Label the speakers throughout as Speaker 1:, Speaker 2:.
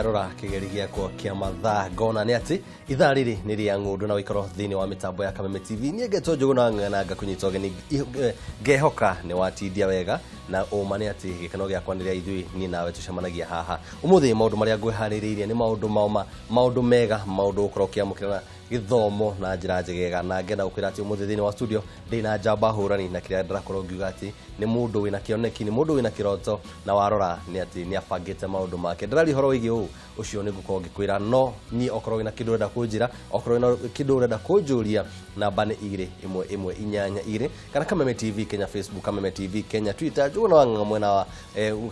Speaker 1: Rora kĩgeri gĩakwa kĩa mathaa ngona nĩ atĩ ithaa rĩrĩ nĩ rĩa ng'ũndũ na wĩkorwo thĩinĩ wa mĩtambo ya Kameme TV. Niĩ ngetwo Njũgũna Ng'ang'a ngakũnyita ũgeni, ngehoka nĩ watindia wega na ũma nĩ atĩ gĩkeno gĩakwa nĩ rĩa ithuĩ niĩ nawe tũcemanagia haha ũmũthĩ. Maũndũ marĩa ngwĩharĩrĩirie nĩ maũndũ maoma, maũndũ mega, maũndũ ũkorwo ũkĩamũkĩra na gĩthomo na njĩra njegega, na ngenda gũkwĩra atĩ ũmũthĩ thĩinĩ wa studio ndĩna njamba hũrani, na kĩrĩa ndĩrakorwo ngiuga atĩ nĩ mũndũ wĩna kĩoneki, nĩ mũndũ wĩna kĩroto, na warora nĩ atĩ nĩ abangĩte maũndũ make. Ndĩraria ũhoro wĩgiĩ ũũ ũcio nĩ ngũkorwo ngĩkwĩra, no niĩ okorwo wĩna kĩndũ ũrenda kũnjĩra, okorwo wĩna kĩndũ ũrenda kũnjũria, namba nĩ 21182 kana Kameme TV Kenya Facebook, Kameme TV Kenya Twitter, Njũgũna wa Ng'ang'a mwena wa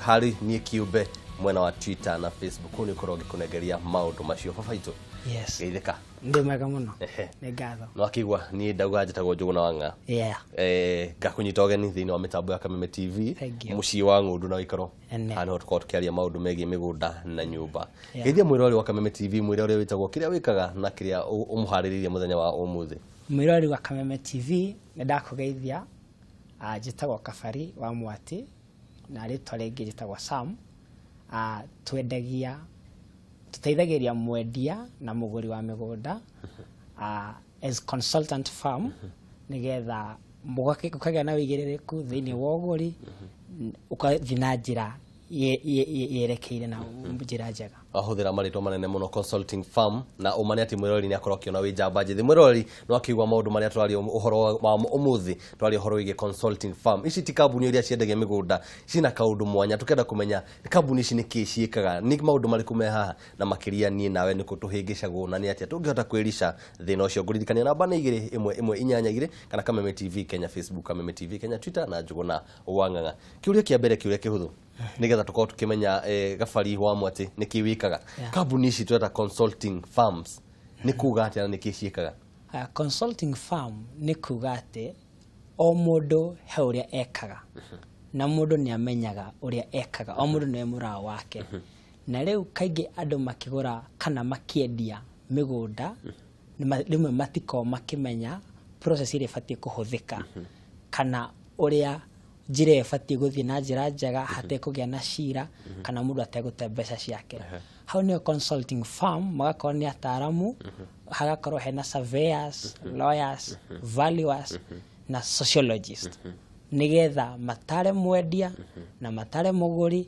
Speaker 1: harĩ niĩ kĩũmbe mwena wa Twitter na Facebook. Kũu nĩ ũkorwo ngĩkũnengeria maũndũ macio. Baba itũ.
Speaker 2: Yes.
Speaker 1: Geithĩka.
Speaker 2: Ndĩ mwega mũno.
Speaker 1: Ehe.
Speaker 2: Nĩ ngatho.
Speaker 1: No akĩigua niĩ ndauga njĩtagwo Njũgũna wa Ng'ang'a. Ngakũnyita ũgeni thĩinĩ wa mĩtambo ya Kameme TV.
Speaker 2: Thank you.
Speaker 1: Mũciĩ wa ng'ũndũ na wĩikaro.
Speaker 2: Ene.
Speaker 1: Haha nĩho tũkoragwo tũkĩaria maũndũ megiĩ mĩgũnda na nyũmba. Geithia mwĩroreri wa Kameme TV, mwĩre ũrĩa wĩtagwo, kĩrĩa wĩkaga na kĩrĩa ũmũharĩrĩirie mũthenya wa ũmũthĩ.
Speaker 2: Mwĩroreri wa Kameme TV, nĩ ndakũgeithia. Njĩtagwo Kabari wa Mwati na rĩtwa rĩngĩ njĩtagwo Sam. Twendagia, tũteithagĩrĩria mwendia na mũgũri wa mĩgũnda as consultant firm nĩgetha gũkagĩa na wĩigĩrĩrĩku thĩinĩ wa ũgũri, ũgathiĩ na njĩra yerekeire na njĩra njega.
Speaker 1: Ahũthĩra marĩtwa manene mũno, consulting firm, na ũma nĩ atĩ mwĩroreri nĩ akorwo akĩona wĩ njamba njĩthĩ. Mwĩroreri no akĩigua maũndũ marĩa tũraria ũhoro wa ũmũthĩ, twaria ũhoro wĩgiĩ consulting firm. Ici ti kambuni iria ciendagia mĩgũnda, cina kaũndũ mwanya. Tũkenda kũmenya kambuni ici nĩ kĩĩ ciĩkaga, nĩ maũndũ marĩkũ me haha, na makĩria niĩ nawe nĩkũ tũhĩngĩcagwo na nĩ atĩa tũngĩhota kwĩrica thĩna ũcio. Ngũririkania namba nĩ 21182 kana Kameme TV Kenya Facebook, Kameme TV Kenya Twitter na Njũgũna wa Ng'ang'a. Kĩũria kĩa mbere, kĩũria kĩhũthũ nigetha tũkorwo tũkĩmenya, Gabari wa Mwatĩ, nĩ kĩ wĩkaga? Kambuni ici tweta consulting firms nĩ kuga atĩa na nĩ kĩ ciĩkaga?
Speaker 2: Consulting firm nĩ kuga atĩ o mũndũ he ũrĩa ekaga na mũndũ nĩ amenyaga ũrĩa ekaga, o mũndũ nĩwe mũrao wake. Na rĩu kaingĩ andũ makĩgũra kana makĩendia mĩgũnda rĩmwe matikoragwo makĩmenya process ĩrĩa ĩbatiĩ kũhũthĩka kana ũrĩa njĩra ĩyo ĩbatiĩ gũthiĩ na njĩra njega hatekũgĩa na cira kana mũndũ ategũte mbeca ciake. Hau nĩyo consulting firm, magakorwo nĩ ataaramu, hagakorwo hena surveyors, lawyers, valuers na sociologist, nĩgetha matare mwendia na matare mũgũri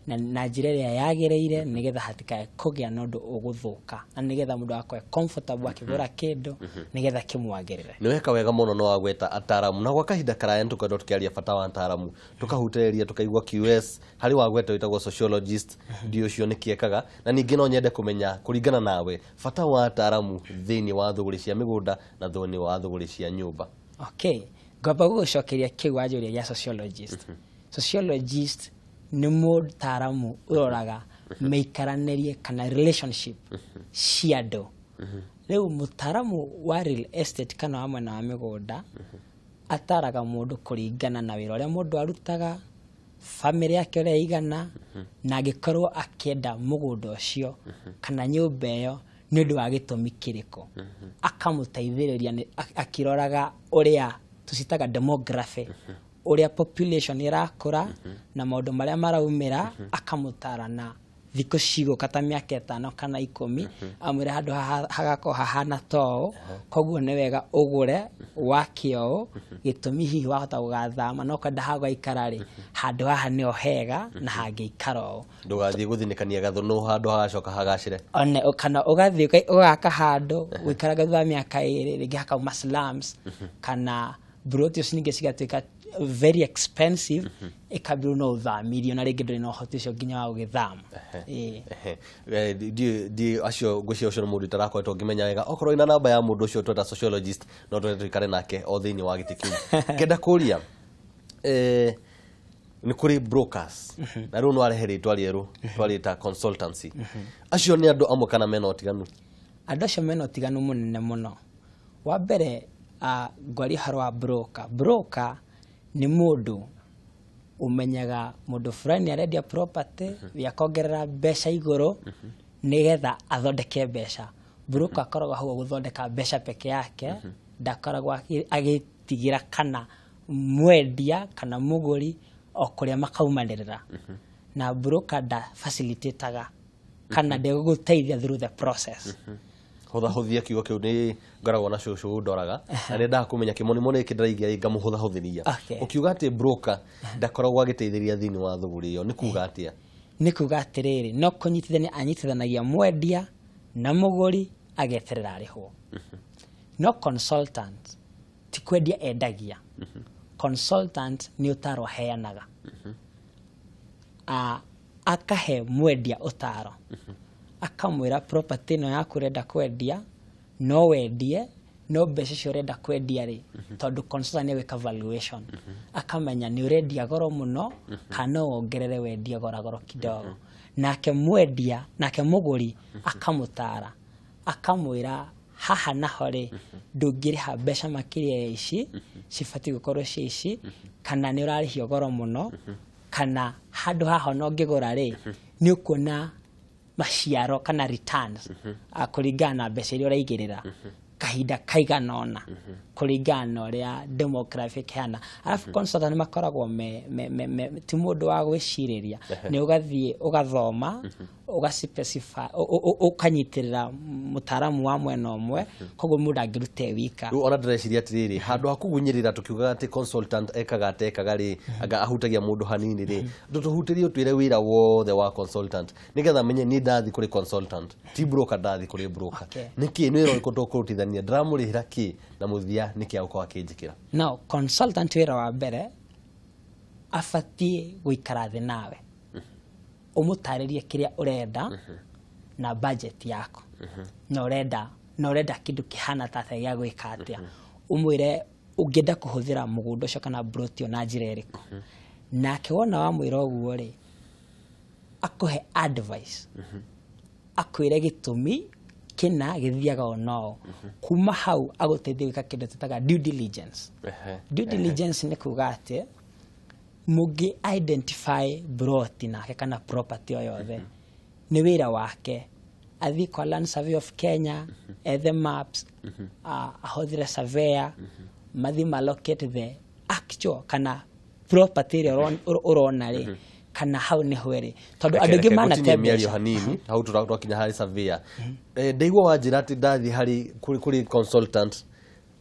Speaker 2: na njĩra ĩrĩa yagĩrĩire, nĩgetha hatikae kũgĩa na ũndũ ũgũthũka na nĩgetha mũndũ akorwe comfortable akĩgũra kĩndũ nĩgetha kĩmwagĩrĩre.
Speaker 1: Nĩ weka wega mũno no wagweta ataramu, na gwa kahinda karaya nĩ tũkoretwo tũkĩaria bata wa ataramu, tũkahutĩrĩria tũkaigua QS harĩ wagweta wĩtagwo sociologist, ndi ũcio nĩ kĩekaga. Na ningĩ no nyende kũmenya kũringana nawe bata wa ataramu thĩinĩ wa thũgũrĩ cia mĩgũnda na thĩinĩ wa thũgũrĩ cia nyũmba.
Speaker 2: Okay, ngwamba gũgũcokeria kĩu wanjũria gĩa sociologist. Sociologist nĩ mũtaaramu ũroraga mĩikaranĩrie kana relationship cia andũ. Rĩu mũtaaramu wa real estate kana wa mwena wa mĩgũnda ataraga mũndũ kũringana na wĩra ũrĩa mũndũ arutaga, famĩlĩ yake ũrĩa ĩigana, na angĩkorwo akĩenda mũgũnda ũcio kana nyũmba ĩyo nĩ ũndũ wa gĩtũmi kĩrĩkũ, akamũteithĩrĩria akĩroraga ũrĩa tũcitaga demography, ũrĩa population ĩrakũra na maũndũ marĩa maraumĩra, akamũtara na thikũ cigũka ta mĩaka 5 kana 10, amwĩre handũ haha hagakorwo hahana ta ũũ, koguo nĩ wega ũgũre wake ũũ, gĩtũmi hihi wahota gũgathama no kwenda hagũgaikara rĩ, handũ haha nĩho hega na hangĩikara ũũ.
Speaker 1: Ndũgathiĩ gũthinĩkania gathũnũ handũ hagacoka hagacĩre.
Speaker 2: One kana ũgathiĩ ũgaka handũ ũikaraga thutha wa mĩaka 2 rĩngĩ hakauma slums kana broti icio ningĩ cigatuĩka very expensive, ĩkambĩrwo no ũthamirio na rĩngĩ ndũrĩ na ũhoti ũcio nginya wa gũgĩthama. Ĩĩ.
Speaker 1: Ehe. Ndi acio ngwĩciria ũcio nĩ mũndũ itarakoretwo ngĩmenya wega. Okorwo ina namba ya mũndũ ũcio tweta sociologist, no twende tũikare nake o thĩinĩ wa gĩtĩ kĩu. Ngenda kũria, nĩ kũrĩ brokers na rĩu no arehe rĩtwa rĩerũ twarĩta consultancy. Acio nĩ andũ amwe kana mena ũtiganu?
Speaker 2: Andũ acio mena ũtiganu mũnene mũno. Wa mbere, ngwaria ũhoro wa broker. Broker nĩ mũndũ ũmenyaga mũndũ fulani arendia property, we akongerera mbeca igũrũ nĩgetha athondeke mbeca. Broker akoragwo hau gũthondeka mbeca peke yake, ndakoragwo agĩtigĩra kana mwendia kana mũgũri o kũrĩa makaumanĩrĩra. Na broker nda facilitate-aga Kana ndegũgũteithia through the process.
Speaker 1: Hũthahũthia kiugo kĩu, nĩ ngoragwo na cũcũ ndoraga na nĩ endaga kũmenya kĩmonimoni gĩkĩ ndĩraigĩa ngamũhũthahũthĩria.
Speaker 2: Okay.
Speaker 1: Ũkiuga atĩ broker ndakoragwo agĩteithĩria thĩinĩ wa thũgũrĩ ĩyo, nĩ kuga atĩa?
Speaker 2: Nĩ kuga atĩrĩrĩ, no kũnyitithania anyitithanagia mwendia na mũgũri, ageterera arĩhwo. No consultant ti kwendia endagia. Consultant nĩ ũtaro aheanaga. Akahe mwendia ũtaro, akamwĩra property ĩno yaku ũrenda kwendia no wendie, no mbeca icio ũrenda kwendia rĩ, tondũ consultant nĩ gwĩka valuation, akamenya nĩ ũrendia goro mũno kana no wongerere wendie goro kidogo. Nake mwendia, nake mũgũri akamũtara, akamwĩra haha naho rĩ, ndũngĩrĩha mbeca makĩria ya ici, cibatiĩ gũkorwo cia ici, kana nĩ ũrarĩhio goro mũno, kana handũ haha ona ũngĩgũra rĩ, nĩ ũkuona maciaro kana returns kũringana na mbeca iria ũraigĩrĩra kahinda kaigana ũna, kũringana na ũrĩa demographic ĩhana. Arabu consultant makoragwo me ti mũndũ wa gwĩcirĩria, nĩ ũgathiĩ ũgathoma, ũgaspecify, ũkanyitĩrĩra mũtaaramu wa mwena ũmwe, koguo mũndũ angĩruta e wika.
Speaker 1: Rĩu ona ndĩreciria atĩrĩrĩ, handũ ha kũgunyĩrĩra tũkiugaga atĩ consultant ekaga atĩ ekaga rĩ, anga ahutagia mũndũ hanini rĩ, ndũtũhutĩrie, ũtwĩre wĩra wothe wa consultant, nĩgetha menye niĩ ndathiĩ kũrĩ consultant ti broker, ndathiĩ kũrĩ broker. Nĩkĩ, nĩ wĩra ũrĩkũ tũkũrutithania, ndĩramũrĩhĩra kĩ, na mũthia nĩkĩ agũkorwo akĩnjĩkĩra?
Speaker 2: Now, consultant wĩra wa mbere abatiĩ gũikara thĩ nawe, ũmũtarĩrie kĩrĩa ũrenda na budget yaku, na ũrenda kĩndũ kĩhana ta atĩa, gĩa gwĩka atĩa, ũmwĩre ũngĩenda kũhũthĩra mũgũnda ũcio kana plot ĩyo na njĩra ĩrĩkũ. Nake wona wamwĩra ũguo rĩ, akũhe advice, akwĩre gĩtũmi kĩna gĩthiaga o no kuma hau, agũteithie gwĩka kĩndũ twĩtaga due diligence. Due diligence nĩ kuga atĩ mũngĩ identify plot nake kana property o yothe, nĩ wĩra wake athiĩ kwa Land Survey of Kenya, ethe maps, ahũthĩre surveyor, mathiĩ ma locate the actual kana property ĩrĩa ũrona rĩ, kana hau nĩho ĩrĩ, tondũ andũ aingĩ manate
Speaker 1: mĩario
Speaker 2: mbeca.
Speaker 1: Hanini hau twakinya harĩ surveyor. Ndaigua wanjĩra atĩ ndathiĩ harĩ kũrĩ consultant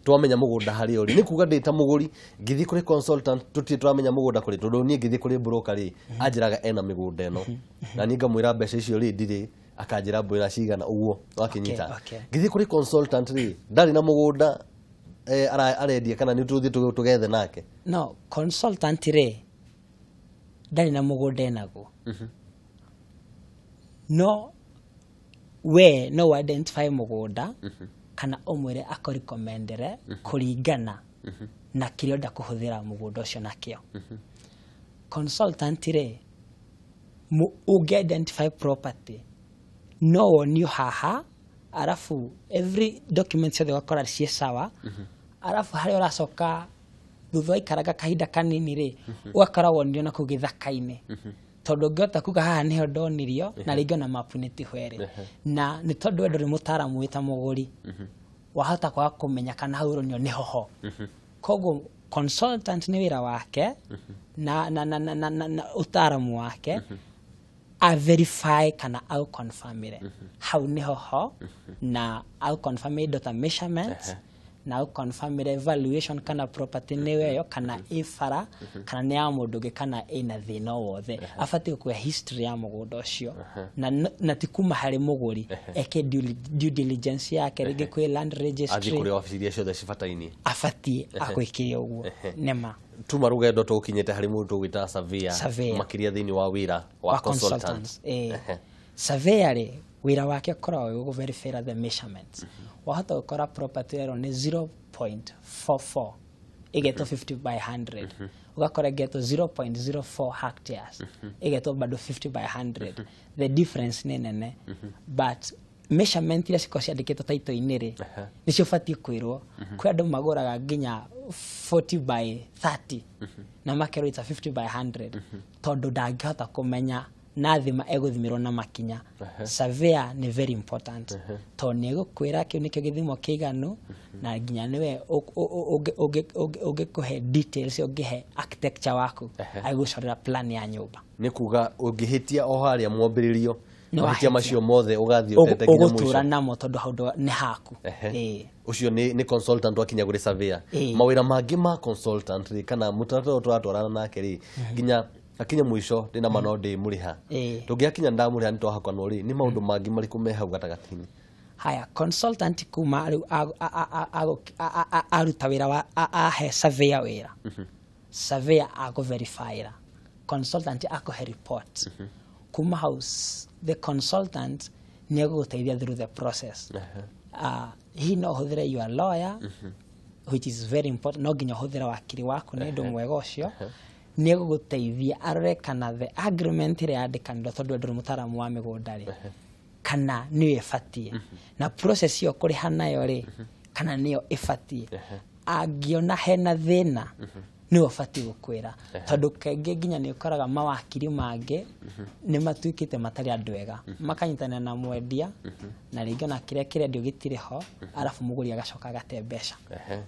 Speaker 1: twamenya mũgũnda harĩa ũrĩ, nĩ kuga ndĩ ta mũgũri ngĩthiĩ kũrĩ consultant tũtirĩ tũramenya mũgũnda kũrĩ, tondũ niĩ ngĩthiĩ kũrĩ broker rĩ, anjĩraga ena mĩgũnda ĩno, na niĩ ngamwĩra mbeca icio rĩ ndirĩ, akanjĩra mbwĩra cigana ũguo wakinyita. Ngĩthiĩ kũrĩ consultant rĩ, ndarĩ na mũgũnda arendia, kana nĩ tũthiĩ tũgethe nake?
Speaker 2: No consultant rĩ, ndarĩ na mũgũnda enaguo, no we no identify mũgũnda kana ũmwĩre akũrecommendere kũringana na kĩrĩa ũrenda kũhũthĩra mũgũnda ũcio nakĩo. Consultant rĩ, ũngĩ identify property no wonio haha, arabu every document ciothe ũgakora ciĩ sawa, arabu harĩa ũracoka thutha waikaraga kahinda kanini rĩ, ũgakora wonio na kũu gĩthaka-inĩ, tondũ ũngĩhota kuga haha nĩho ndonirio, na rĩngĩ ona mapu-inĩ tiho ĩrĩ, na nĩ tondũ we ndũrĩ mũtaaramu, wĩ ta mũgũri wahota kwaga kũmenya kana hau ũronio nĩho ho. Koguo consultant nĩ wĩra wake na ũtaaramu wake a verify kana au confirmire hau niho ho, na au confirm indo ta measurements, na au confirmire valuation kana property nĩ ĩyo kana ĩ bara kana nĩ ya mũndũ ũngĩ kana ĩna thĩna o wothe. Abatiĩ gũkuoya history ya mũgũnda ũcio na ti kuma harĩ mũgũri, eke due diligence yake rĩngĩ kwĩ land
Speaker 1: athiĩ
Speaker 2: registry.
Speaker 1: Kũrĩ wabici iria ciothe cibataini.
Speaker 2: Abatiĩ akwĩkire ũguo nĩma.
Speaker 1: Tuma rũgendo tũkinyĩte harĩ mũndũ tũgwĩta surveyor.
Speaker 2: Surveyor.
Speaker 1: Makĩria thĩinĩ wa wĩra wa consultant.
Speaker 2: Consultants. Surveyor rĩ, wĩra wake ũkoragwo wĩ gũ-verify the measurements. Wahota gũkora property ĩrwo nĩ 0.44, ĩgetwo 50 by 100, ũgakora ĩgetwo 0.04 hectares, ĩgetwo bado 50 by 100. The difference nĩ nene, but measurement iria cikoragwo ciandĩkĩtwo taito-inĩ rĩ, nĩcio ũbatiĩ kwĩrwo. Kwĩ andũ magũraga nginya 40 by 30 na makerwo it's a 50 by 100, tondũ ndangĩhota kũmenya na thima egũthimĩrwo na makinya. Surveyor nĩ very important, tondũ nĩ egũkwĩra kĩu nĩkĩo gĩthimo kĩiganu, na nginya nĩwe ũngĩkũhe details, ũngĩhe architecture waku agĩgũcorera plan ya nyũmba.
Speaker 1: Nĩ kuga ũngĩhĩtia o harĩa mwambĩrĩrio
Speaker 2: Nĩ
Speaker 1: mahĩtia
Speaker 2: wahĩtia.
Speaker 1: Macio mothe ũgathiĩ ũtete nginya
Speaker 2: Ũgũtũra
Speaker 1: mũico.
Speaker 2: Namo tondũ hau nĩ haku.
Speaker 1: Ehe.
Speaker 2: Ĩĩ.
Speaker 1: Ũcio nĩ consultant wakinya kũrĩ surveyor.
Speaker 2: Ĩĩ.
Speaker 1: Mawĩra mangĩ ma consultant rĩ, kana mũtaratara ũyũ tũratwarana nake rĩ, nginya akinye mũico ndĩna ma no ndĩmũrĩha.
Speaker 2: Ĩĩ.
Speaker 1: Tũngĩakinya ndamũrĩha nĩtwahakanwo rĩ, nĩ maũndũ mangĩ marĩkũ me hau gatagatĩ-inĩ?
Speaker 2: Haya, consultant kuma rĩu aruta wĩra wa ahe surveyor wĩra, surveyor akũverifyĩra, consultant akũhe report. Kuma hau the consultant nĩ egũgũteithia through the process. Hihi no ũhũthĩre your lawyer, which is very important. No nginya ũhũthĩre wakiri waku, nĩ ũndũ mwega ũcio. Nĩ egũgũteithia arore kana the agreement ĩrĩa yandĩkanĩrwo, tondũ we ndũrĩ mũtaaramu wa mĩgũnda rĩ, kana nĩyo ĩbatiĩ na process ĩyo kũrĩha nayo rĩ, kana nĩyo ĩbatiĩ. Angĩona hena thĩna, nĩwe ũbatiĩ gũkwĩra, tondũ kaingĩ nginya nĩ ũkoraga mawakiri mangĩ nĩ matuĩkĩte matarĩ andũ ega, makanyitanĩra na mwendia, na rĩngĩ ona kĩrĩa kĩrendio gĩtirĩ ho, arabu mũgũri agacoka agate mbeca.
Speaker 1: Ehe.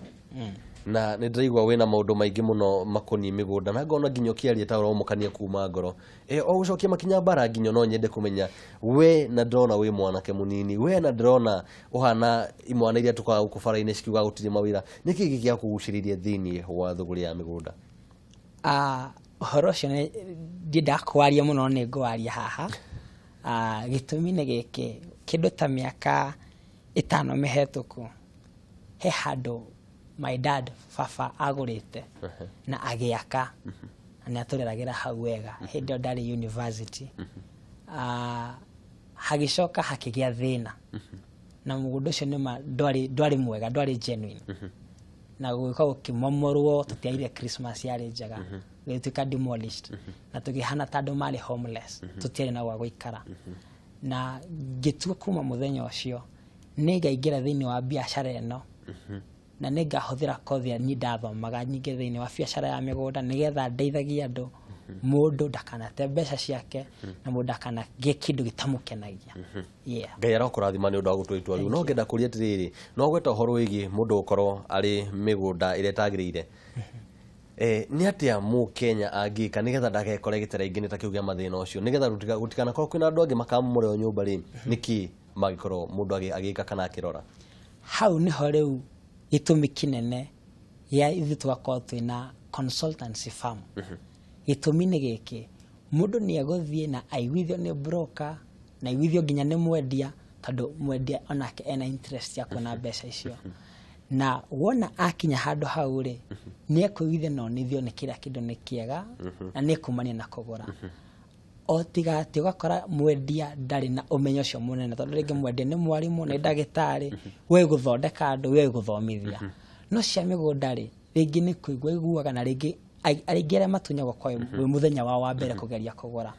Speaker 1: Na nĩ ndĩraigua wĩna maũndũ maingĩ mũno makoniĩ mĩgũnda, na ngona nginya ũkĩaria ta ũromũkania kuma ngoro. O gũcokia makinya mbara, nginya no nyende kũmenya we, na ndĩrona wĩ mwanake mũnini we, na ndĩrona ũhana imwana iria tũkoraga gũkũ bara-inĩ cikiuga gũtirĩ mawĩra, nĩkĩ gĩkĩ gĩakũgucĩrĩria thĩinĩ wa thũgũrĩ ya mĩgũnda?
Speaker 2: Ah, ũhoro ũcio ndiendaga kwaria mũno, nĩ ngwaria haha. Gĩtũmi nĩ gĩkĩ: kĩndũ ta mĩaka 5 mĩhetũku, he handũ my dad, baba, agũrĩte na agĩaka, na nĩ atũreragĩra hau wega hĩndĩ ĩyo ndarĩ university. Hagĩcoka hakĩgĩa thĩna na mũgũnda ũcio, nĩma ndwarĩ mwega, ndwarĩ genuine, na gũgĩka gũkĩmomorwo. Tũtiarire Christmas yarĩ njega, gĩgĩtuĩka demolished, na tũkĩhana ta andũ marĩ homeless, tũtiarĩ na gwa gũikara. Na ngĩtua kuma mũthenya ũcio nĩngaingĩra thĩinĩ wa biacara ĩno, na nĩngahũthĩra kothi ĩrĩa niĩ ndathomaga nyingĩ thĩinĩ wa biacara ya mĩgũnda, nĩgetha ndeithagie andũ, mũndũ ndakanate mbeca ciake na mũndũ ndakanagĩe kĩndũ gĩtamũkenagia, yeah.
Speaker 1: Ngai arokũrathima nĩ ũndũ wa gũtua itua rĩu. No ngenda kũria atĩrĩrĩ, no gweta ũhoro wĩgiĩ mũndũ gũkorwo arĩ mĩgũnda ĩrĩa ĩtagĩrĩire. Nĩ atĩa mũkenya angĩka nĩgetha ndagekore gĩtara-inĩ ta kĩu gĩa mathĩna ũcio, nĩgetha gũtikanakorwo kwĩna andũ angĩ makamomorerwo nyũmba rĩ, nĩkĩ mangĩkorwo mũndũ agĩka kana akĩrora?
Speaker 2: Hau nĩho rĩu gĩtũmi kĩnene gĩa ithuĩ tũgakorwo twĩna consultancy firm. Gĩtũmi nĩ gĩkĩ: mũndũ nĩ egũthiĩ na aiguithio nĩ broker, na aiguithio nginya nĩ mwendia, tondũ mwendia onake ena interest ya kuona mbeca icio. Na wona akinya handũ hau rĩ, nĩ ekũiguithio na onithio nĩ kĩrĩa kĩndũ nĩ kĩega, na nĩ ekumania na kũgũra. O tiga atĩ ũgakora mwendia ndarĩ na ũmenyo ũcio mũnene, tondũ rĩngĩ mwendia nĩ mwarimũ, nĩ ndagĩtarĩ, we gũthondeka andũ, we gũthomithia, no cia mĩgũnda rĩ, rĩngĩ nĩ kũigua iguaga, na rĩngĩ aingĩ arĩa matunyagwo kwa wĩ mũthenya wao wa mbere kũgeria kũgũra,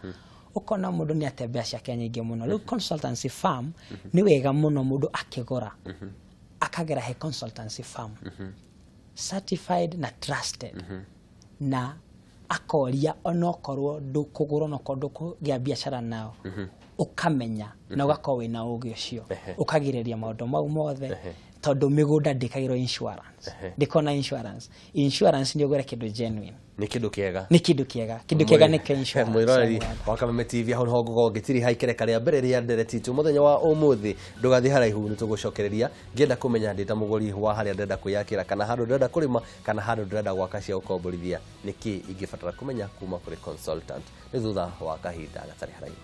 Speaker 2: ũkona mũndũ nĩ ate mbeca ciake nyingĩ mũno. Rĩu consultancy firm nĩ wega mũno, mũndũ akĩgũra akagera he consultancy firm certified na trusted, na akoria onokorwo ndũkũgũra, onokorwo ndũkũgĩa biacara nao, ũkamenya na ũgakorwo wĩna ũgĩ ũcio, ũkagirĩrĩria maũndũ mau mothe, tondũ mĩgũnda ndĩkagĩrwo insurance, ndĩkorwo na insurance. Insurance nĩ ũgũre kĩndũ genuine.
Speaker 1: Nĩ kĩndũ kĩega.
Speaker 2: Nĩ kĩndũ kĩega, kĩndũ kĩega nĩkĩo insurance ya
Speaker 1: Mwĩroreri
Speaker 2: mũgũnda.
Speaker 1: wa Kameme TV, hau niho ngũkorwo ngĩtiriha ikereka rĩa mbere rĩa ndereti itũ mũthenya wa ũmũthĩ. Ndũgathiĩ haraihu, nĩ tũgũcokereria. Ngĩenda kũmenya ndĩ ta mũgũri wa harĩa ndĩrenda kwĩyakĩra, kana handũ ndĩrenda kũrĩma, kana handũ ndĩrenda gwaka cia gũkomborithia, nĩkĩ ingĩbatara kũmenya kuma kũrĩ consultant? Nĩ thutha wa kahinda gatarĩ haraihu.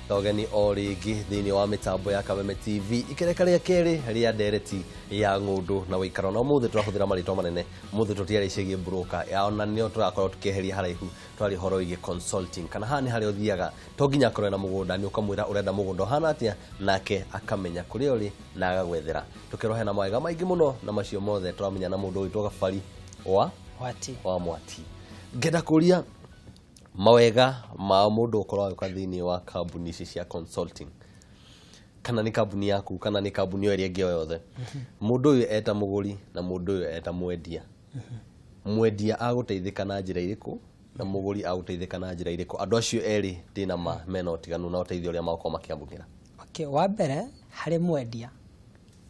Speaker 1: Ũgeni o rĩngĩ thĩinĩ wa mĩtambo ya Kameme TV, ikereka rĩa kerĩ rĩa ndereti ya ng'ũndũ na wĩikaro. Na ũmũthĩ tũrahũthĩra marĩtwa manene, ũmũthĩ tũtiarĩ ciĩgiĩ broker ona nĩo tũrakorwo tũkĩeheria haraihu, twarĩ ũhoro wĩgiĩ consulting, kana haha nĩ harĩa ũthiaga, to nginya akorwo na mũgũnda, nĩ ũkamwĩra ũrenda mũgũnda ũhana atĩa, nake akamenya kũrĩa ũrĩ na agagwethera. Tũkĩrwo hena mawega maingĩ mũno, na macio mothe tũramenya na mũndũ ũgwĩtwo Gabari wa
Speaker 2: Wati.
Speaker 1: Wa Mwati. Ngenda kũria mawega ma mũndũ ũkorwo agĩũka thĩinĩ wa kambuni ici cia consulting, kana nĩ kambuni yaku, kana nĩ kambuni o ĩrĩa ĩngĩ o yothe, mũndũ ũyũ eta mũgũri na mũndũ ũyũ eta mwendia, mwendia agũteithĩka na njĩra irĩkũ na mũgũri agũteithĩka na njĩra irĩkũ? Andũ acio erĩ ndĩna ma mena ũtiganu na ũteithio ũrĩa magũkorwo makĩamũkĩra.
Speaker 2: Okay, wa mbere harĩ mwendia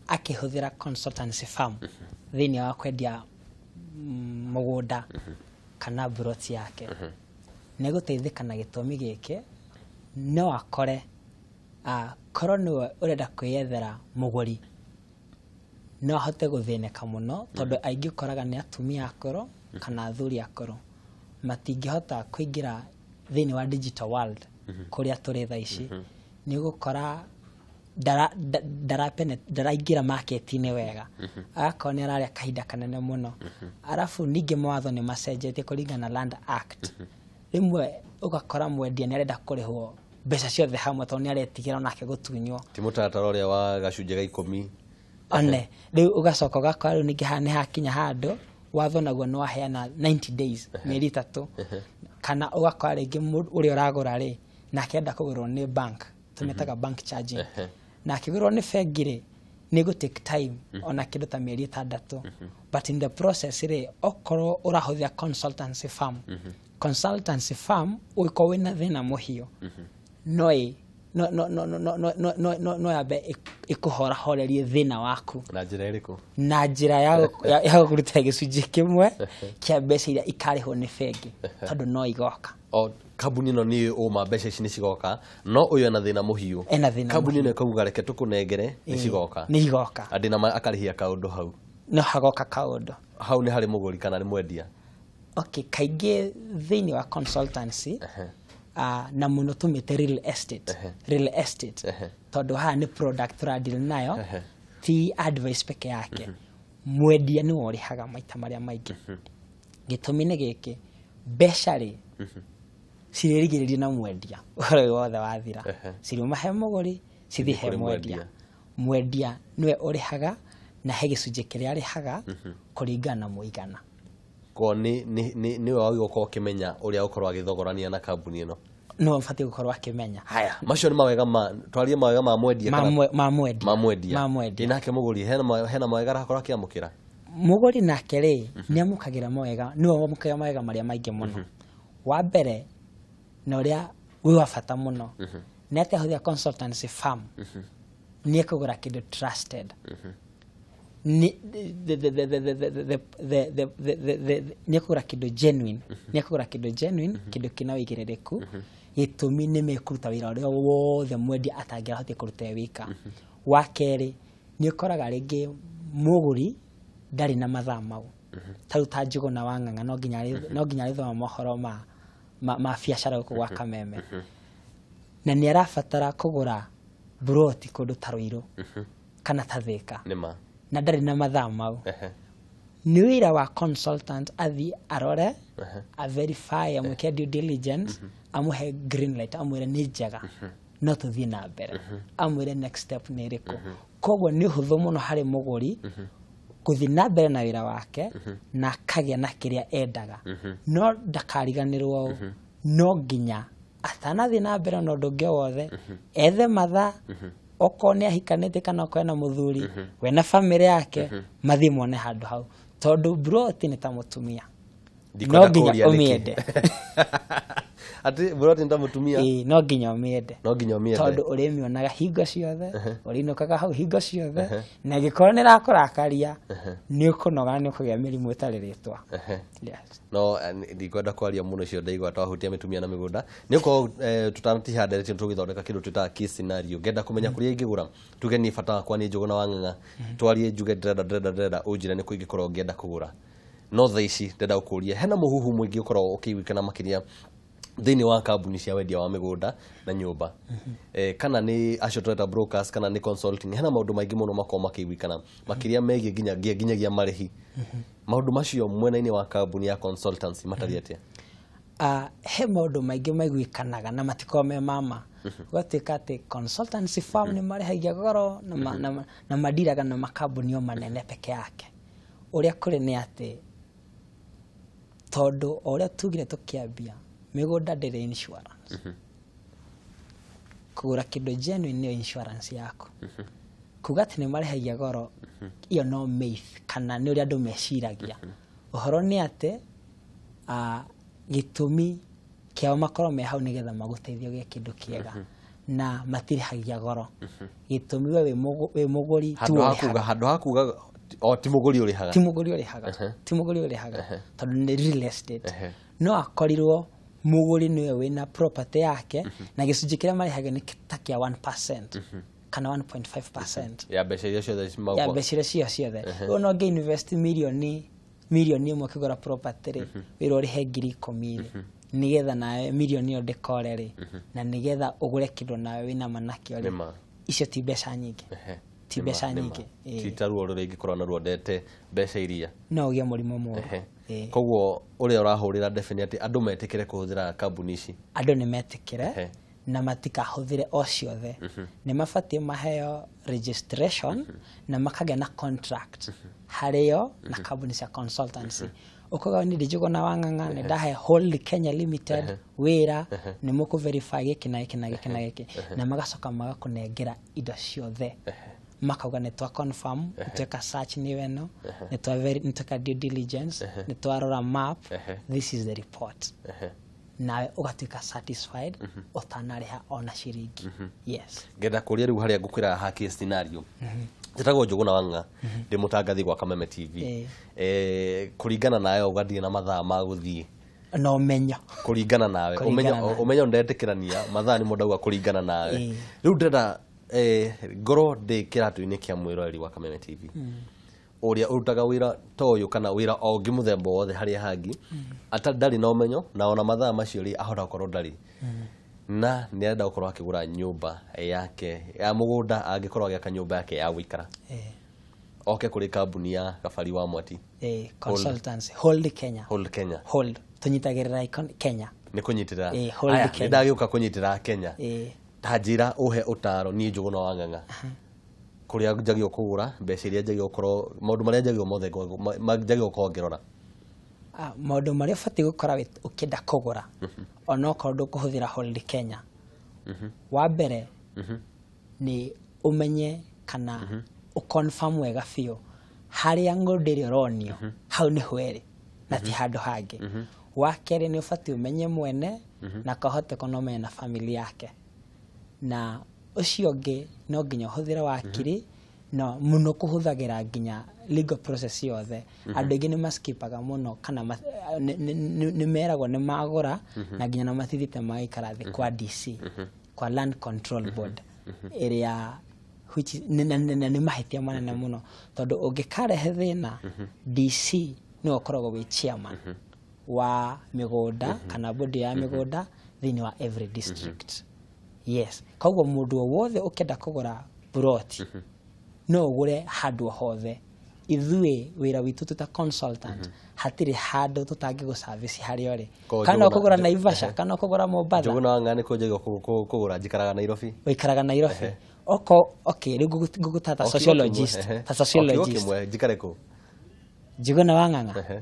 Speaker 2: akĩhũthĩra consultancy firm thĩinĩ wa kwendia mũgũnda kana buroti yake, nĩ gũteithĩka na gĩtũmi gĩkĩ, no akore korwo nĩwe ũrenda kwĩyethera mũgũri, no ahote gũthĩnĩka mũno, tondũ aingĩ ũkoraga nĩ atumia akũrũ kana athuri akũrũ, matingĩhota kũingĩra thĩinĩ wa digital world kũrĩa tũrĩ thaa ici. Nĩ ũgũkora ndaraingĩra market-inĩ wega, agakorwo nĩ ararĩa kahinda kanene mũno. Arabu ningĩ mawatho nĩ macenjetie kũringana na Land Act. Rĩmwe ũgakora mwendia nĩ arenda kũrĩhwo mbeca ciothe hamwe, tondũ nĩ aretigĩra onake gũtunywo.
Speaker 1: Ti mũtaratara ũrĩa wa gacunjĩ ga 10.
Speaker 2: One rĩu ũgacoka ũgakora rĩu ningĩ haha nĩ hakinya handũ watho naguo nĩ waheana 90 days, mĩeri 3, kana ũgakora rĩngĩ ũrĩa ũragũra rĩ, nake enda kũgũrwo nĩ bank, tũmĩtaga bank charging, na akĩgũrwo nĩ bengi rĩ, nĩ gũ take time ona kĩndũ ta mĩeri 6. But in the process rĩ, okorwo ũrahũthĩra consultancy firm, consultancy firm ũngĩkorwo wĩna thĩna mũhiũ, no ĩ no no no no no no no no no no yambe ĩkũhorahorerie thĩna waku.
Speaker 1: Na njĩra ĩrĩkũ?
Speaker 2: Na njĩra ya kũruta gĩcunjĩ kĩmwe kĩa mbeca iria ikarĩhwo nĩ bengi, tondũ no igoka.
Speaker 1: O kambuni ĩno nĩ ũma mbeca ici nĩ cigoka, no ũyũ ena thĩna mũhiũ.
Speaker 2: Ena thĩna.
Speaker 1: Kambuni ĩno ĩkauga reke tũkũnengere, nĩ cigoka.
Speaker 2: Nĩ igoka.
Speaker 1: Andĩ na akarĩhia kaũndũ hau.
Speaker 2: No hagoka kaũndũ.
Speaker 1: Hau nĩ harĩ mũgũri kana nĩ mwendia?
Speaker 2: Okay, kaingĩ thĩinĩ wa consultancy, na mũno tũmĩte real estate, real estate, tondũ haha nĩ product tũradeal nayo, ti advice peke yake, mwendia nĩwe ũrĩhaga maita marĩa maingĩ. Gĩtũmi nĩ gĩkĩ, mbeca rĩ cirĩrigĩrĩrio na mwendia, ũhoro ũyũ wothe wathira ciriuma he mũgũri cithiĩ he
Speaker 1: kũrĩ
Speaker 2: mwendia.
Speaker 1: Mwendia.
Speaker 2: Mwendia nĩwe ũrĩhaga, na he gĩcunjĩ kĩrĩa arĩhaga kũringana na mũigana.
Speaker 1: Ko nĩ nĩwe wagĩrĩirwo gũkorwo ũkĩmenya ũrĩa ũkorwo agĩthogorania na kambuni ĩno.
Speaker 2: Nĩwe ũbatiĩ gũkorwo akĩmenya.
Speaker 1: Haya, macio nĩ mawega ma, twarie mawega ma mwendia
Speaker 2: ma
Speaker 1: kana
Speaker 2: ma mwendia.
Speaker 1: Ma mwendia.
Speaker 2: Ma mwendia.
Speaker 1: Ĩ nake mũgũri hena mawega arakorwo akĩamũkĩra?
Speaker 2: Mũgũri nake rĩ, nĩ amũkagĩra mawega, nĩwe wamũkagĩra mawega marĩa maingĩ mũno. Wa mbere na ũrĩa wĩ wa bata mũno nĩ atĩ ahũthĩra consultancy firm, nĩ ekũgũra kĩndũ trusted. Nĩ the- the- the- the- the- the- the- the- the- the- the- the- nĩ ekũgũra kĩndũ genuine, nĩ ekũgũra kĩndũ genuine, kĩndũ kĩna ũigĩrĩrĩku. Gĩtũmi nĩ mekũruta wĩra ũrĩa wothe mwendia atangĩrahotire kũruta e wika. Wa kerĩ, nĩ ũkoraga rĩngĩ mũgũri ndarĩ na mathaa mau, ta rĩu ta Njũgũna wa Ng'ang'a, no nginya arĩthoma mohoro ma biacara gũkũ gwa Kameme, na nĩ arabatara kũgũra buroti kũndũ ta Rũirũ kana ta Thĩka,
Speaker 1: Nĩ ma.
Speaker 2: Na ndarĩ na mathaa mau. Nĩ wĩra wa consultant athiĩ arore, a verify, amwĩke due diligence, amũhe green light, amwĩre nĩ njega, no tũthiĩ na mbere, amwĩre next step nĩ ĩrĩkũ. Koguo nĩ ũhũthũ mũno harĩ mũgũri gũthiĩ na mbere na wĩra wake na akagĩa na kĩrĩa endaga. No ndakariganĩrwo ũũ, no nginya atanathiĩ na mbere na ũndũ ũngĩ o wothe, ethe mathaa, okorwo nĩ ahikanĩtie kana okorwo ena mũthuri, we na bamĩrĩ yake mathiĩ mone handũ hau, tondũ broti nĩ ta mũtumia, no
Speaker 1: Ndikwenda
Speaker 2: nginya
Speaker 1: kũũria nĩkĩ.
Speaker 2: ũmĩende.
Speaker 1: Atĩ buroti nĩ ta mũtumia?
Speaker 2: Ĩĩ, no nginya ũmĩende.
Speaker 1: No nginya ũmĩende.
Speaker 2: Tondũ ũrĩmĩonaga hingo ciothe, ũrĩinũkaga hau hingo ciothe, na ĩngĩkorwo nĩ ĩrakũrakaria, nĩ ũkũnoga na nĩ ũkũgĩa mĩrimũ ĩtarĩ rĩtwa. Yes.
Speaker 1: No ndikwenda kwaria mũno icio, ndaigua twahutia mĩtumia na mĩgũnda. Nĩ ũkorwo tũtanatiha ndereti tũgĩthondeka kĩndũ twĩtaga case scenario, ngenda kũmenya kũrĩa ingĩgũra. Tuge niĩ bata wakwa nĩ Njũgũna wa Ng'ang'a, twarie, njuge ndĩrenda, ndĩrenda, ndĩrenda, ũnjĩre nĩ kũ ingĩkorwo ngĩenda kũgũra. No thaa ici ndĩrenda gũkũria, hena mũhuhu mũingĩ ũkoragwo ũkĩiguĩkana makĩria thĩinĩ wa kambuni cia wendia wa mĩgũnda na nyũmba, kana nĩ acio tũreta brokers kana nĩ consulting. Hena maũndũ maingĩ mũno makoragwo makĩiguĩkana makĩria megiĩ nginyagia marĩhi. Maũndũ macio mwena-inĩ wa kambuni ya consultancy matariĩ atĩa?
Speaker 2: He maũndũ maingĩ maiguĩkanaga na matikoragwo me mama, gũgatuĩka atĩ consultancy firm nĩ marĩhagia goro na mandiraga na makambuni o manene peke yake. Ũrĩa kũrĩ nĩ atĩ, tondũ o ũrĩa tugire tũkĩambia, mĩgũnda ndĩrĩ insurance. Kũgũra kĩndũ genuine nĩyo insurance yaku. Kuga atĩ nĩ marĩhagia goro, iyo no myth kana nĩ ũrĩa andũ meciragia. Ũhoro nĩ atĩ gĩtũmi kĩao makorwo me hau nĩgetha magũteithie ũgĩe kĩndũ kĩega. Na matirĩhagia goro. Gĩtũmi we wĩ mũgũri
Speaker 1: handũ ha kuga, handũ ha kuga o ti mũgũri ũrĩhaga.
Speaker 2: Ti mũgũri ũrĩhaga, ti mũgũri ũrĩhaga, tondũ nĩ real estate. No akorirwo mũgũri nĩwe wĩna property yake, na gĩcunjĩ kĩrĩa marĩhaga nĩ ta kĩa 1% kana 1.5%
Speaker 1: ya mbeca iria ciothe.
Speaker 2: Ya mbeca iria cio ciothe. Rĩu no ũngĩ invest mirioni 1 ũkĩgũra property rĩ, wĩrwo ũrĩhe 10,000 rĩ, nĩgetha nawe mirioni ĩyo ndĩkore rĩ, na nĩgetha ũgũre kĩndũ nawe wĩna ma nakĩo rĩ, icio ti mbeca nyingĩ, ti mbeca nyingĩ.
Speaker 1: Ti ta ruo rũrĩa ingĩkorwo naruo ndete mbeca iria.
Speaker 2: No ũgĩe mũrimũ mũũru.
Speaker 1: Koguo ũrĩa ũrahũrĩra ndebe nĩ atĩ andũ metĩkĩre kũhũthĩra kambuni ici.
Speaker 2: Andũ nĩ metĩkĩre na matikahũthĩre o ciothe. Nĩ mabatiĩ maheo registration na makagĩa na contract harĩo na kambuni cia consultancy. Ũkauga niĩ ndĩ Njũgũna wa Ng'ang'a, nĩ ndahe Hold Kenya Limited wĩra, nĩ mũkũ verify gĩkĩ na gĩkĩ na gĩkĩ na gĩkĩ, na magacoka magakũnengera indo ciothe, makauga nĩ twa confirm, nĩ tweka search nĩ weno, nĩ tweka due diligence, nĩ twarora map, this is the report, nawe ũgatuĩka satisfied ũtanarĩha ona ciringi. Yes.
Speaker 1: Ngenda kũria rĩu harĩa ngũkwĩra ha case scenario. Njĩtagwo Njũgũna wa Ng'ang'a, ndĩ mũtangathi gwa Kameme TV. Kũringana nawe uga ndirĩ na mathaa ma gũthiĩ
Speaker 2: na ũmenyo.
Speaker 1: Kũringana nawe ũmenyo ndetĩkĩrania mathaa nĩmo ndauga kũringana nawe. Rĩu ndĩrenda ngorwo ndĩ kĩratũ-inĩ kĩa mwĩroreri wa Kameme TV ũrĩa ũrutaga wĩra ta ũyũ kana wĩra o ũngĩ mũthemba wothe harĩa hangĩ, ndarĩ na ũmenyo na ona mathaa macio rĩ ahota gũkorwo ndarĩ, na nĩ arenda gũkorwo akĩgũra nyũmba yake ya mũgũnda, angĩkorwo agĩaka nyũmba yake ya gũikara, oke kũrĩ kambuni ya Kabari wa Mwati
Speaker 2: Consultancy, Hold Kenya.
Speaker 1: Hold Kenya.
Speaker 2: Hold tũnyitagĩrĩra Kenya.
Speaker 1: Nĩ kũnyitĩrĩra. Nĩ ndagĩũka kũnyitĩrĩra Kenya. Ta njĩra ũhe ũtaro niĩ Njũgũna wa Ng'ang'a, kũrĩa njagĩrĩirwo kũgũra, mbeca iria njagĩrĩirwo gũkorwo, maũndũ marĩa njagĩrĩirwo mothe njagĩrĩirwo gũkorwo ngĩrora.
Speaker 2: Maũndũ marĩa ũbatiĩ gũkora ũkĩenda kũgũra onokorwo ndũkũhũthĩra Hold Kenya. Wa mbere nĩ ũmenye kana ũconfirm wega biũ harĩa ng'ũndũ ĩrĩa ũronio hau nĩho ĩrĩ na ti handũ hangĩ. Wa kerĩ nĩ ũbatiĩ ũmenye mwene na kahoteka no ũmenye na family yake. Na ũcio ũngĩ no nginya ũhũthĩre wakiri, no mũno kũhũthagĩra nginya legal process yothe. Andũ aingĩ nĩ maskipaga mũno kana nĩ meragwo nĩ magũra na nginya na matithiĩte magaikara thĩ kwa DC, kwa Land Control Board ĩrĩa which nĩ mahĩtia manene mũno, tondũ ũngĩkarehe thĩna DC nĩwe ũkoragwo wĩ chairman wa mĩgũnda kana bodi ya mĩgũnda thĩinĩ wa every district. Yes. Koguo mũndũ o wothe ũkĩenda kũgũra plot no ũgũre handũ o hothe. Ithuĩ wĩra witũ tũ ta consultant hatirĩ handũ tũtangĩgũ service harĩa ũrĩ. Kana ũkũgũra Naivasha, kana ũkũgũra Mombatha.
Speaker 1: Njũgũna wa Ng'ang'a nĩ kũ njagĩrĩirwo kũgũra? Njikaraga Nairobi.
Speaker 2: Ũikaraga Nairobi. Oko okay, rĩu ngũgũta ta sociologist, ta sociologist.
Speaker 1: Njikare kũ?
Speaker 2: Njũgũna wa Ng'ang'a.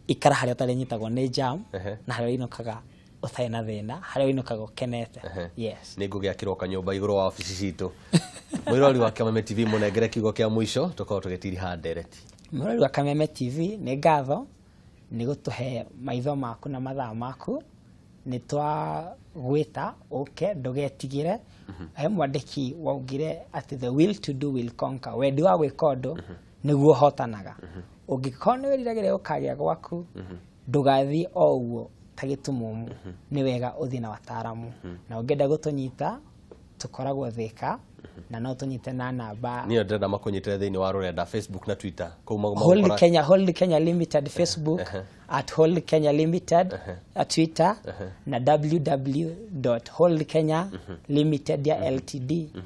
Speaker 2: Ikara harĩa ũtarĩnyitagwo nĩ jam na harĩa ũinũkaga ũtarĩ na thĩna, harĩa ũinũkaga ũkenete. Yes.
Speaker 1: Nĩ ngũgĩakĩrwo kanyũmba igũrũ wa obici citũ. Mwĩroreri wa Kameme TV, mũnengere kiugo kĩa mũico tũkorwo tũgĩtiriha ndereti.
Speaker 2: Mwĩroreri wa Kameme TV, nĩ ngatho nĩ gũtũhe maitho maku na mathaa maku. Nĩ twagwĩta ũke, ndũgetigĩre. He mwandĩki waugire atĩ the will to do will conquer. Wendi wa gwĩka ũndũ nĩguo ũhotanaga. Ũngĩkorwo nĩ wĩriragĩria ũkagĩa gwaku, ndũgathiĩ o ũguo ta gĩtumumu. Nĩ wega ũthiĩ na wataaramu. Na ũngĩenda gũtũnyita, tũkoragwo Thika, na no tũnyite na namba.
Speaker 1: Niĩ ndĩrenda makũnyitĩre thĩinĩ wa rũrenda Facebook na Twitter. Kũu
Speaker 2: Hold Kenya, Hold Kenya Limited Facebook, at Hold Kenya Limited Twitter, na www.holdkenyalimited ya ltd.co.ke.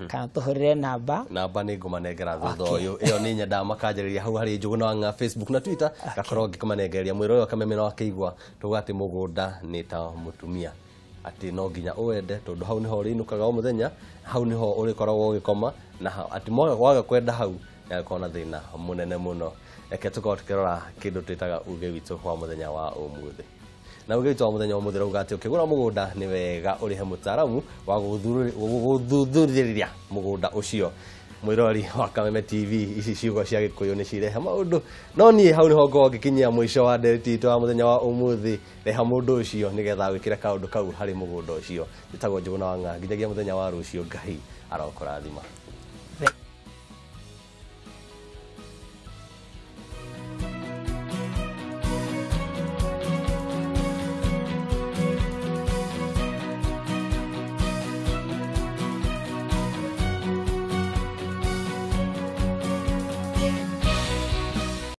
Speaker 2: Kana tũhũrĩre namba.
Speaker 1: Namba nĩ ngũmanengera thutha ũyũ. Ĩyo nĩ nyendaga makanjarĩria hau harĩ Njũgũna wa Ng'ang'a Facebook na Twitter, ngakorwo ngĩkũmanengereria. Mwĩroreri wa Kameme no akĩigua tuga atĩ mũgũnda nĩ ta mũtumia, atĩ no nginya ũwende tondũ hau nĩho ũrĩinũkaga o mũthenya, hau nĩho ũrĩkoragwo ũgĩkoma, na atĩ waga kwenda hau nĩagĩkorwo na thĩna mũnene mũno. Reke tũkorwo tũkĩrora kĩndũ twĩtaga uge witũ wa mũthenya wa ũmũthĩ. Na uge witũ wa mũthenya wa ũmũthĩ ũrauga atĩ ũkĩgũra mũgũnda nĩ wega ũrĩhe mũtaaramu wa gũgũthuthurĩria mũgũnda ũcio. Mwirori wa Kameme TV, ici ciugo cia Gĩkũyũ nĩ cirehe maũndũ, no niĩ hau nĩho ngorwo ngĩkinyia mũico wa ndereti itũ ya mũthenya wa ũmũthĩ. Reha mũndũ ũcio nĩgetha gwĩkĩre kaũndũ kau harĩ mũgũnda ũcio. Njĩtagwo Njũgũna wa Ng'a, nginyagia mũthenya wa rũciũ, Ngai arokũrathima.